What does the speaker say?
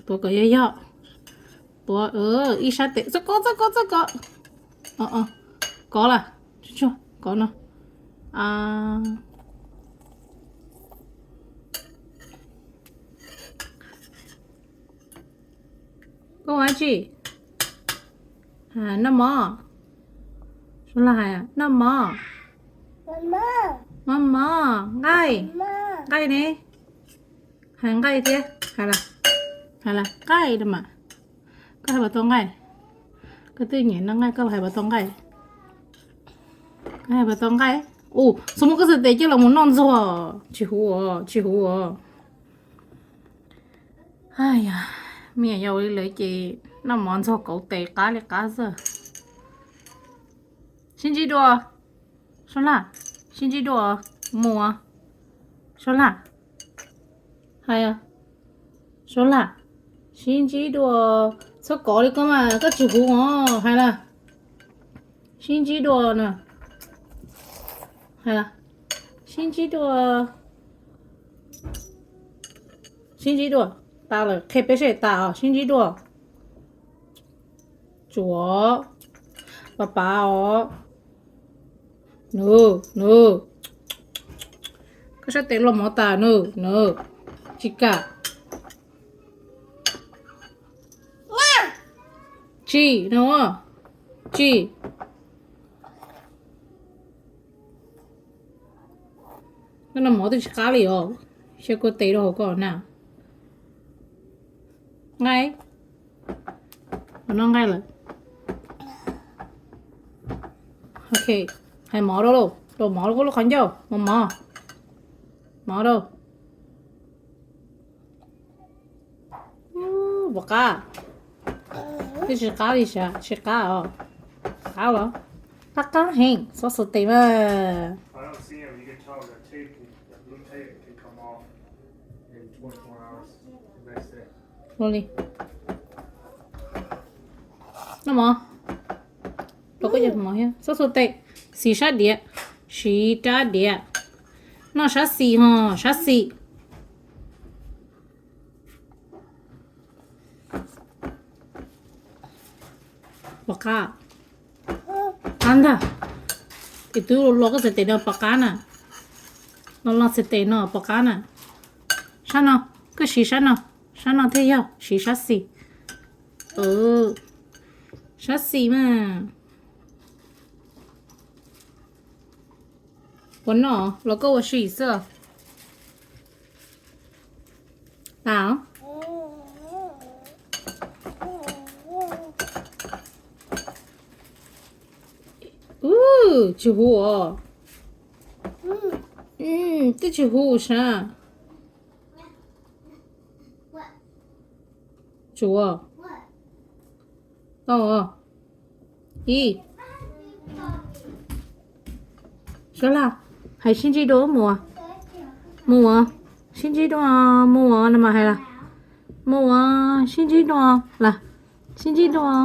Tuav kom yog yog. Tuav ib sab tes, txhob kov, txhob kov, txhob kov. Kov lawm, tsuag tsuag kov no. Koj ua dab tsi? Noj mov. Suav Laj hais noj mov. Mov mov, nqaij. Nqaij ne. Hais nqaij thiab. Hais lawm, hais lawm, nqaij no mas. Koj hais puas tau nqaij? Koj twb nyiam noj nqaij, koj hais puas tau nqaij? Koj hais puas tau nqaij? Ua, txhob muab koj txhais tes coj los mus noj ntxuag. Tsis huv os, tsis huv os. Yog me nyuam yaus li lawm ces noj mov ntxuag kauv tes qab li qab xwb. Sib ntsib dua, Suav Laj. Sib ntsib dua, mus. Suav Laj, hais, Suav Laj, sib ntsib dua. Txhob kov li koj mas, koj tsis huv os, hais lawm. Sib ntsib dua no. Hais lawm, sib ntsib dua. Sib ntsib dua. Tas lawm, qhia peb seb tas os. Sib ntsib dua. Tsuav, pab pab os. Nws, nws, koj sab tes los mov tas nws, nws. Tsis kam. Tsis no, tsis. Koj noj mov twb tsis qab li os. Xyaw kua tes rau hauv koj na. Nqaij, noj nqaij lawm. Ok, hais mov rau lauj, rau mov rau koj lub qhov ncauj, mov mov. Mov rau. Pom qab? Twb tsis qab li sav, tsis qab os. Qab los? Qab qab heev, txhob xuas tes mas. Ua li. Noj mov. Rau koj cov mov thiab, txhob xuas tes. Siv sab diav, siv rab diav. Noj sab xis ho, sab xis. Pom qab? Qab ntag. Es twb los koj txhais tes no pom qab na. Los los txhais tes no pom qab na. Sab no, koj siv sab no, sab no thiaj yog siv sab xis. Sab xis mas. Puas noj los koj ua si xwb? Tas. Tsis huv os. Twb tsis huv sav. Tsuav tau. Ib, Suav Laj, hais sib ntsib dua mus. Mus, sib ntsib dua, mus no mas hais lawm. Mus, sib ntsib dua lawm. Sib ntsib dua.